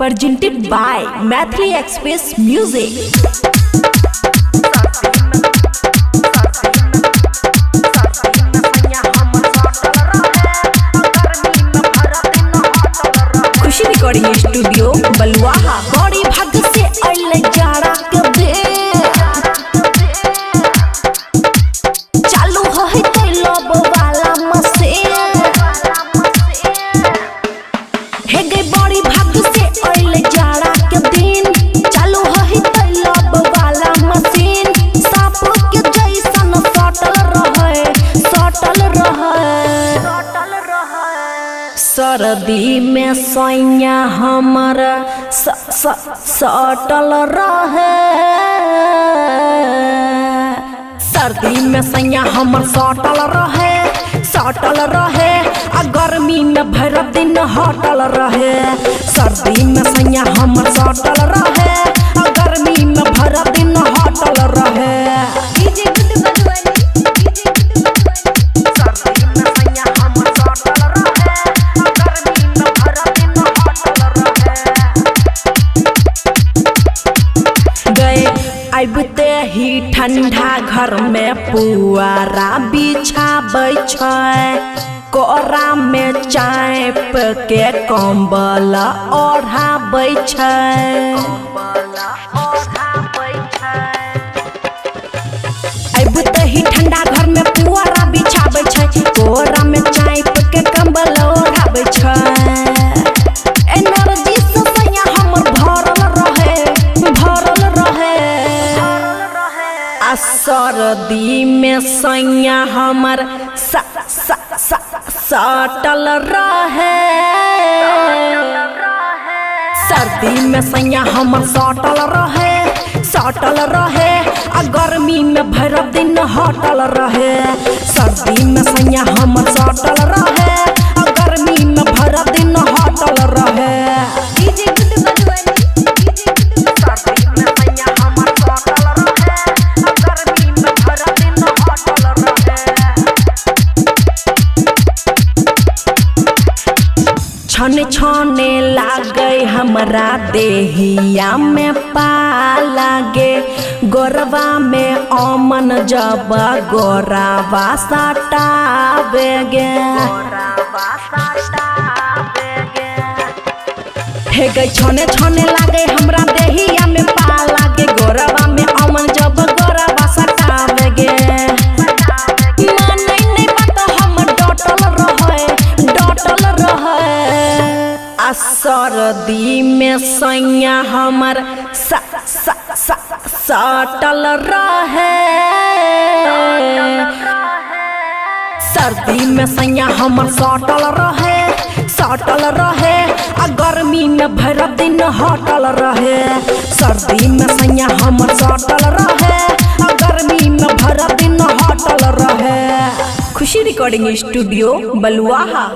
Presented by Maithili Express Music. Khushi recording studio Baluaha. बड़ी भाग से अइले जाड़ा के दिन, चालू होई ते लब वाला मशीन। हे गे बड़ी भाग से अइले जाड़ा के दिन, चालू होई ते लब वाला मशीन। सांप के जैसन सटल रहे, सटल रहे। सर्दी में सैया हमर सटल रहे। सर्दी में सैया हमर सटल रहे, सटल रहे। आ गर्मी में भर दिन हटल रहे। सर्दी में सैया हमर सटल रहे, आ गर्मी में भर दिन हटल रहे। DJ Guddu Madhubani, DJ Guddu Madhubani. सर्दी में सैया हमर सटल रहे, आ गर्मी में भर दिन हटल रहे। गए आबिते ही ठंडा घर में पुआरा बिछाबै छै, कोरा में चाँप के कंबल ओढ़ाबै छै। आबिते ही ठंडा घर में पुआरा बिछाबै छै, कोरा में चाँप के कंबल ओढ़ाबै छै। एनर्जी से सैया हमर भरल रहे, भरल रहे। आ सर्दी में सैया हमर स स स सटल रहे। सर्दी में सैया हमर सटल रहे, सटल रहे। आ गर्मी में भर दिन हटल रहे। सर्दी में सैया हमर सटल रहे, आ गर्मी में भर दिन हटल रहे। DJ Guddu Madhubani, DJ Guddu Madhubani. सर्दी में सैया हमर सटल रहे, आ गर्मी में भर दिन हटल रहे। छने छने लागे हमरा देहिया में पा लागे, गोरवा में अमन जब गोरावा सटावे गे। हे गई छने छने लागे हमरा देहिया में पा लागे, गोरवा में अमन जब गोरवा सटावे गे। मानै नै बात हम डटल रहे, डटल रहे। आ सर्दी में सैया हमर स स स सटल रहे। सर्दी में सैया हमर सटल रहे, सटल रहे। आ गर्मी में भर दिन हटल रहे। सर्दी में सैया हमर सटल रहे, आ गर्मी में भर दिन हटल रहे। खुशी रिकॉर्डिंग स्टूडियो बलुआहा।